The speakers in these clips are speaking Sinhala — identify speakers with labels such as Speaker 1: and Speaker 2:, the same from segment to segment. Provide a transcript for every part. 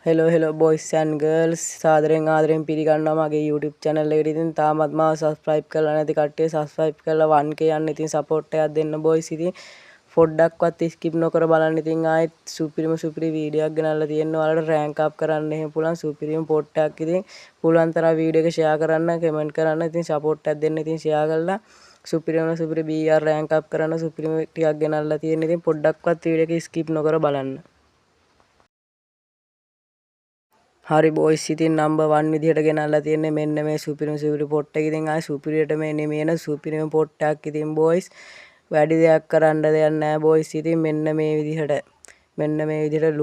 Speaker 1: Hello hello boys and girls, සාදරයෙන් ආදරයෙන් පිළිගන්නවා මගේ YouTube channel එකට. ඉතින් තාමත් මාව subscribe කරලා නැති කට්ටිය subscribe කරලා 1K යන්න ඉතින් support එකක් දෙන්න boys. ඉතින් පොඩ්ඩක්වත් skip නොකර බලන්න. ඉතින් ආයෙත් සුපිරිම සුපිරි වීඩියෝ එකක් ගෙනල්ලා තියෙනවා. ඔයාලට රෑන්ක් අප් කරන්න එහෙම පුළුවන් සුපිරිම පොට් එකක්. ඉතින් පුළුවන් තරම් වීඩියෝ එක ෂෙයා කරන්න, කමෙන්ට් කරන්න, ඉතින් සපෝට් එකක් දෙන්න. ඉතින් ෂෙයා කරලා සුපිරිම සුපිරි BR rank up කරන්න සුපිරිම ටිකක් ගෙනල්ලා තියෙන. ඉතින් පොඩ්ඩක්වත් වීඩියෝ එක ස්කිප් නොකර බලන්න. හරි බොයිස්, ඉතින් නම්බර් 1 විදිහට ගෙනල්ලා තියෙන්නේ මෙන්න මේ සුපිරිම සුපිරි පොට් එක. ඉතින් ආයේ සුපිරියට මේ නෙමෙයි සුපිරිම පොට් එකක්. ඉතින් බොයිස් වැඩි දෙයක් කරන්න දෙයක් නෑ බොයිස්. ඉතින් මෙන්න මේ විදිහට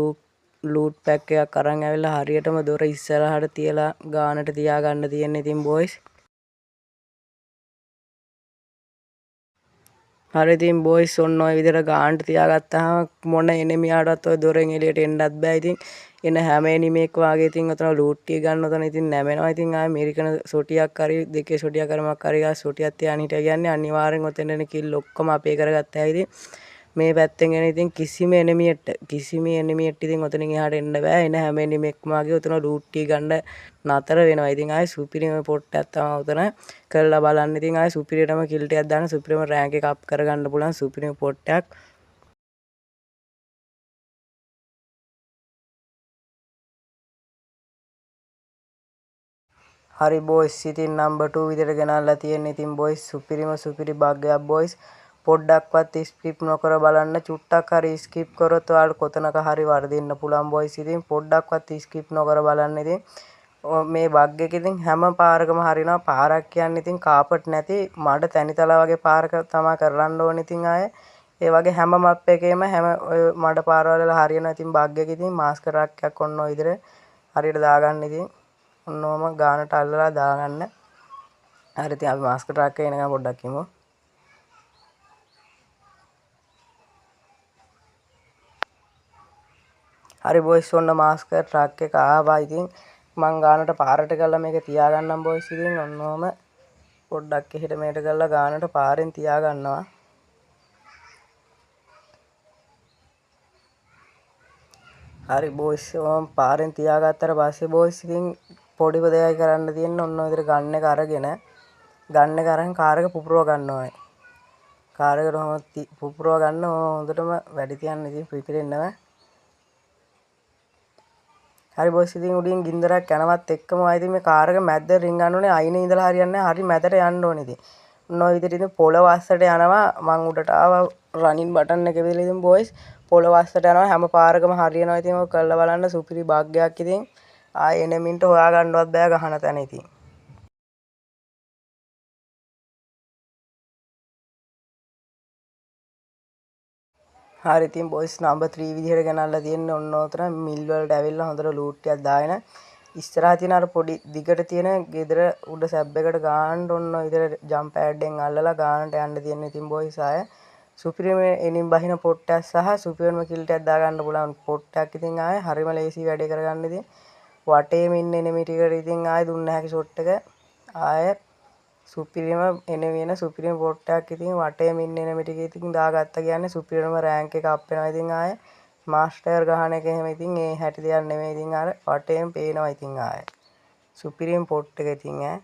Speaker 1: ලූට් පැක් එකක් අරන් ඇවිල්ලා හරියටම දොර ඉස්සරහට තියලා ගානට තියාගන්න තියෙන්නේ ඉතින් බොයිස්. හරි ඉතින් බොයිස්, ඔන්න ඔය විදිහට ගානට තියාගත්තාම මොන එනිමියාටවත් ඔය දොරෙන් එළියට එන්නත් බෑ. ඉතින් එන හැම එනිමියෙක් වාගේ ඉතින් ඔතන ලූට් ටික ගන්න ඔතන ඉතින් නැමෙනවා. ඉතින් ආයේ මෙරිකන සොටියක් හරි දෙකේ සොටියක් හරි මොකක් හරි ගා සොටියක් තියාගෙන හිටියා කියන්නේ අනිවාර්යෙන් ඔතෙන් එන කිල් ඔක්කොම අපේ කරගත්තා. ඉතින් මේ පැත්තෙන් එන ඉතින් කිසිම එනිමියෙක්ට ඉතින් ඔතනින් එහාට එන්න බෑ. එන හැම එනිමියෙක්ම වගේ ඔතන ලූට් ටික ගන්න නතර වෙනවා. ඉතින් ආයේ සුපිරිම පොට් එකක් තමයි ඔතන කරලා බලන්න. ඉතින් ආයේ සුපිරියටම කිල් ටිකක් දාන්න, සුපිරිම රෑන්ක් එක අප් කරගන්න පුළුවන් සුපිරිම පොට් එකක්. හරි බොයිස්, ඉතින් නම්බර් 2 විදිහට ගෙනල්ලා තියෙන්නේ ඉතින් බොයිස් සුපිරිම සුපිරි බග් එකක්. බොයිස්, පොඩ්ඩක්වත් ස්කිප් නොකර බලන්න. චුට්ටක් හරි ස්කිප් කරොත් ඔයාලට කොතනක හරි වරදින්න පුළුවන් බොයිස්. ඉතින් පොඩ්ඩක්වත් ස්කිප් නොකර බලන්න. ඉතින් මේ බග් එක ඉතින් හැම පාරකම හරියනවා. පාරක් කියන්නේ ඉතින් කාපට් නැති මඩ තැනිතලා වගේ පාරක තමයි කරන්න ඕනේ. ඉතින් ආයේ ඒ වගේ හැම මප් එකේම හැම ඔය මඩ පාරවල් වල හරියනවා ඉතින් බග් එක. ඉතින් මාස්ක් ට්‍රක් එකක් ඔන්න ඔය විදිහට හරියට දාගන්න. ඉතින් ඔන්න ඔහම ගානට අල්ලලා දාගන්න. හරි, ඉතින් අපි මාස්ක් ට්‍රක් එක එනකන් පොඩ්ඩක් ඉමු. හරි බොයිස්, ඔන්න මාස්ක් ට්‍රක් එක ආවා. ඉතින් මං ගානට පාරට කරලා මේක තියාගන්නම් බොයිස්. ඉතින් ඔන්න ඔහම පොඩ්ඩක් එහෙට මෙහෙට කරලා ගානට පාරෙන් තියාගන්නවා. හරි බොයිස්, ඔහොම පාරෙන් තියාගත්තට පස්සේ බොයිස් ඉතින් පොඩි දෙයක් කරන්න තියෙන්නේ. ඔන්න ඔය විදිහට ගන් එක අරන් කාර් එක පුපුරව ගන්න ඕනේ. කාර් එකට ඔහොම පුපුරව ගන්න හොඳටම වැඩි තියන්න ඉතින් පිපිරෙන්නම. හරි බොයිස්, ඉතින් උඩින් ගින්දරක් යනවත් එක්කම ආයෙ ඉතින් මේ කාර් එක මැද්ද රින්ගන්න ඕනේ. අයිනේ ඉඳලා හරියන්නේ නැහැ. හරි මැදට යන්න ඕනේ ඉතින්. ඔන්න ඔය විදිහට ඉතින් පොළව අස්සට යනවා. මං උඩට ආවා රනින් බටන් එක විදිහට. ඉතින් බොයිස්, පොළව අස්සට යනවා. හැම පාරකම හරියනවා. ඉතින් ඔය කරලා බලන්න සුපිරි බග් එකක්. ඉතින් ආයෙ එනමින්ට හොයාගන්නවත් බෑ ගහන තැන ඉතින්. හරි ඉතින් බොයිස්, නම්බර් 3 විදිහට ගෙනල්ලා තියෙන්නේ ඔන්න ඔතන මිල් වලට ඇවිල්ලා හොඳට ලූට් ටිකක් දාගෙන ඉස්සරහා තියෙන අර පොඩි දිගට තියෙන ගෙදර උඩ සැබ් එකට ගාන්න ඔන්න ඔය විදිහට ජම්ප් පෑඩ් එකෙන් අල්ලලා ගානට යන්න තියෙන. ඉතින් බොයිස්, ආය සුපිරිම එනින් බහින පොට් එකක් සහ සුපිරිම කිල් ටිකක් දාගන්න පුළුවන් පොට් එකක්. ඉතින් ආය හරිම ලේසි වැඩේ කරගන්න. ඉතින් වටේම ඉන්න එනිමි ටිකට ඉතින් ආය දුන්න හැකි ෂොට් එක. ආය සුපිරිම එනිමි එන සුපිරිම පොට් එකක්. ඉතින් වටේම ඉන්න එනිමි ටික ඉතින් දාගත්තා කියන්නේ සුපිරිම රෑන්ක් එක අප් වෙනවා. ඉතින් ආය මාස්ටර් ගහන එක එහෙම ඉතින් ඒ හැටි දෙයක් නෙමෙයි. ඉතින් අර වටේම පේනවා. ඉතින් ආය සුපිරිම පොට් එක ඉතින් ඈ.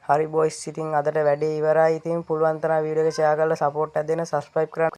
Speaker 1: හරි බොයිස්, ඉතින් අදට වැඩේ ඉවරයි. ඉතින් පුළුවන් තරම් වීඩියෝ එක ෂෙයා කරලා සපෝට් එකක් දෙන්න, සබ්ස්ක්‍රයිබ් කරන්න.